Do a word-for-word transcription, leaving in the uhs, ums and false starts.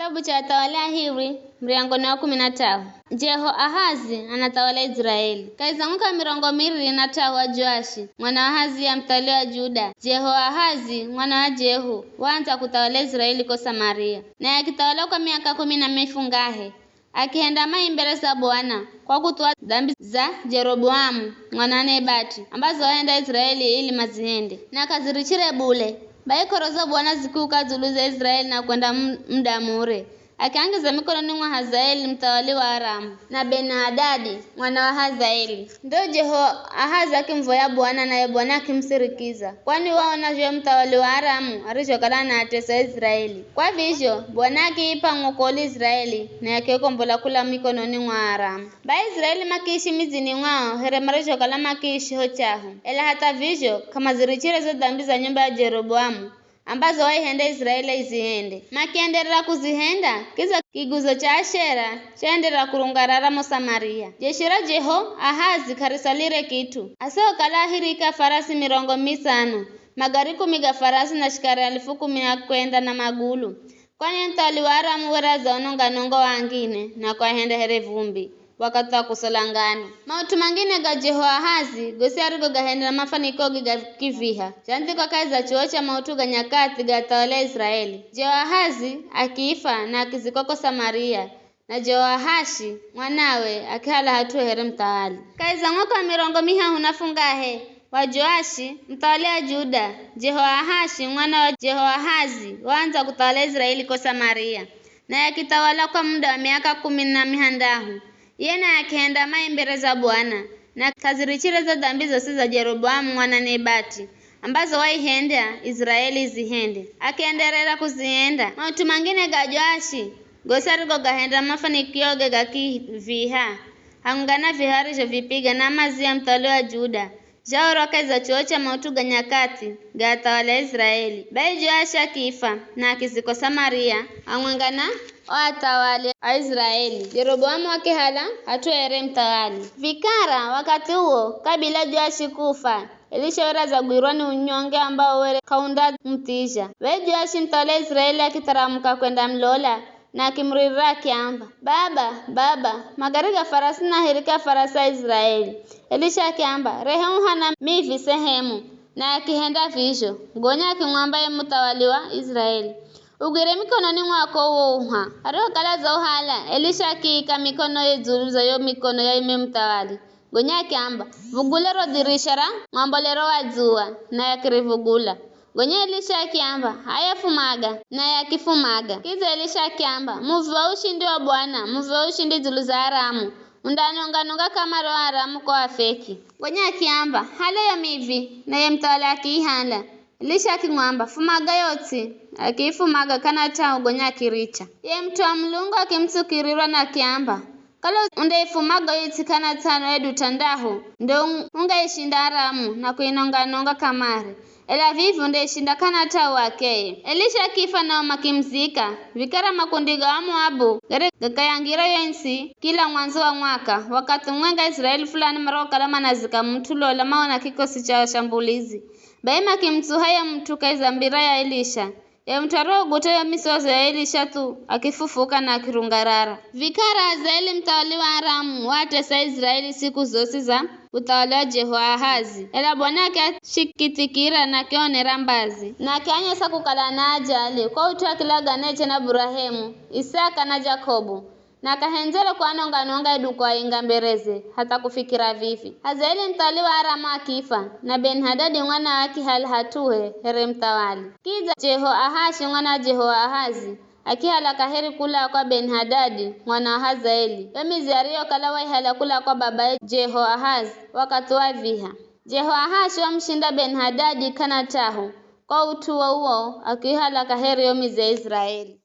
Kitabu cha Athawali Ahiri, muryango ni wa kumi na t'ahu. Jehoahazi anathawala Iziraeli. Kahi za mwaka wa mirongo miri na t'ahu wa Joashi, mwana wa Ahazia, muthawali wa Juda, Jehoahazi mwana wa Jehu waandza kuthawala Iziraeli ko Samaria. Naye akithawala kwa miaka kumi na mifungahe. Akihenda mai mbere za Bwana kwa kuthuwa dhambi za Jeroboamu mwana wa Nebati, ambazo wahenda Iziraeli ili mazihende, na k'azirichire bule. Bai k'oro za Bwana zikiuka dzulu za Iziraeli na kwenda mu-, muda mure. Akiangiza mikononi mwa Hazaeli, muthawali wa Aramu, na Beni-Hadadi, mwana wa Hazaeli. Ndo Jehoahazi akimuvoya Bwana, naye Bwana akimusirikiza, kwani waona zho muthawali wa Aramu arizhokala anaatesa Iziraeli. Kwa vizho, Bwana akiip'a mwokoli Iziraeli, naye akiikombola kula mikononi mwa Aramu. Bai Iziraeli makiishi midzini mwao here marizhokala makiishi ho chaho. Ela hatha vizho, k'amazirichire zo dhambi za nyumba ya Jeroboamu, ambazo waihenda Iziraeli izihende. Makienderera kuzihenda, kidza kiguzo cha Ashera chaenderera kurungarara mo Samaria. Jeshi ra Jehoahazi k'arisalire kit'u, asihokala ahirika farasi mirongo mitsano, magari kumi ga farasi na shikari alifu kumi na kwenda na magulu. Kwani muthawali wa Aramu were adzaononga-nonga o angine na kuahenda here vumbi wakathi wa kusola ngano. Maut'u mangine ga Jehoahazi, gosi arigogahenda na mafanikioge ga kiviha, zhandhikwa kahi za chuwo cha Maut'u ga Nyakathi ga Athawali a Iziraeli. Jehoahazi akifa na akizikwa ko Samaria, na Jehoahashi mwanawe akihala hat'uhe here muthawali. Kahi za mwaka wa mirongo mihahu na fungahe wa Joashi, muthawali wa Juda, Jehoahashi mwana wa Jehoahazi waandza kuthawala Iziraeli ko Samaria, naye akithawala kwa muda wa miaka kumi na mihandahu. Iye naye akihenda mai mbere za Bwana, na k'azirichire zo dhambi zosi za Jeroboamu mwana Nebati, ambazo waihenda Iziraeli izihende. Akienderera kuzihenda. Maut'u mangine ga Joashi, gosi arigogahenda na mafanikioge ga kiviha, hamwenga na viha arizhovipiga na Amazia muthawali wa Juda, zhaorwa kahi za chuwo cha Maut'u ga Nyakathi ga Athawali a Iziraeli. Bai Joashi akifa, na akizikwa Samaria, hamwenga na o athawali a Iziraeli. Jeroboamu akihala hat'uhe here muthawali. Vikara wakathi uwo, kabila Joashi kufa, Elisha were adzagwirwa ni unyonge ambao were k'aundamuthizha. Bai Joashi muthawali wa Iziraeli akitharamuka kwendamulola, na akimuririra akiamba, "Baba, baba, magari ga farasi na ahirika farasi a Iziraeli." Elisha akiamba, "Rehe uhana mivi sehemu," naye akihenda vizho. Gonya akimwamba ye muthawali wa Iziraeli, "Ugwire mikononi mwako uwo uha." Arihokala adzauhala, Elisha akiika mikonoye dzulu za yo mikono ya ye muthawali. Gonya akiamba, "Vugule ro dhirisha ra mwambolero wa dzuwa," naye akirivugula. Gonya Elisha akiamba, "H'aya fumaga," naye akifumaga. Kidza Elisha akiamba, "Muvi wa ushindi wa Bwana, muvi wa ushindi dzulu za Aramu, undaanonga-nonga kamare o Aramu ko Afeki." Gonya akiamba, "Hala yo mivi," naye muthawali akiihala. Elisha akimwamba, "Fumaga yo ts'i." Akiifumaga k'ana t'ahu gonya akiricha. Ye mut'u wa Mulungu akimutsukirirwa na akiamba, "Kala undaifumaga yo ts'i k'ana t'ano hedu t'andahu, ndo un-, ungaishinda Aramu na kuinonga-nonga kamare. Ela vivi undaishinda k'ana t'ahu akeye." Elisha akifa nao makimuzika. Vikara makundi ga Amoabu gere gakayangira yo ntsi kila mwandzo wa mwaka, wakathi umwenga Iziraeli fulani marokala manazika mut'u lola maona kikosi cha ashambulizi. Bai makimutsuha ye mut'u kahi za mbira ya Elisha. Ye mut'u arioguta yo misozo ya Elisha thu, akifufuka na akirungarara. Vikara Hazaeli muthawali wa Aramu waatesa Iziraeli siku zosi za uthawali wa Jehoahazi. Ela Bwana akiashikithikira na akionera mbazi, na akianyesa kukala na ajali kwa ut'u wa kilaganeche na Burahemu, Isaka na Jakobu. Na k'ahendzere kuanonga-nonga hedu kuainga mbereze, hatha kufikira vivi. Hazaeli muthawali wa Aramu akifa, na Beni-Hadadi mwanawe akihala hat'uhe here muthawali. Kidza Jehoahashi mwana wa Jehoahazi akihala kaheri kula kwa Beni-Hadadi mwana wa Hazaeli, yo mizi ariyokala waihala kula kwa babaye Jehoahazi wakathi wa viha. Jehoahashi wamushinda Beni-Hadadi k'ana t'ahu, kwa ut'u wo uwo akihala kaheri yo mizi ya Iziraeli.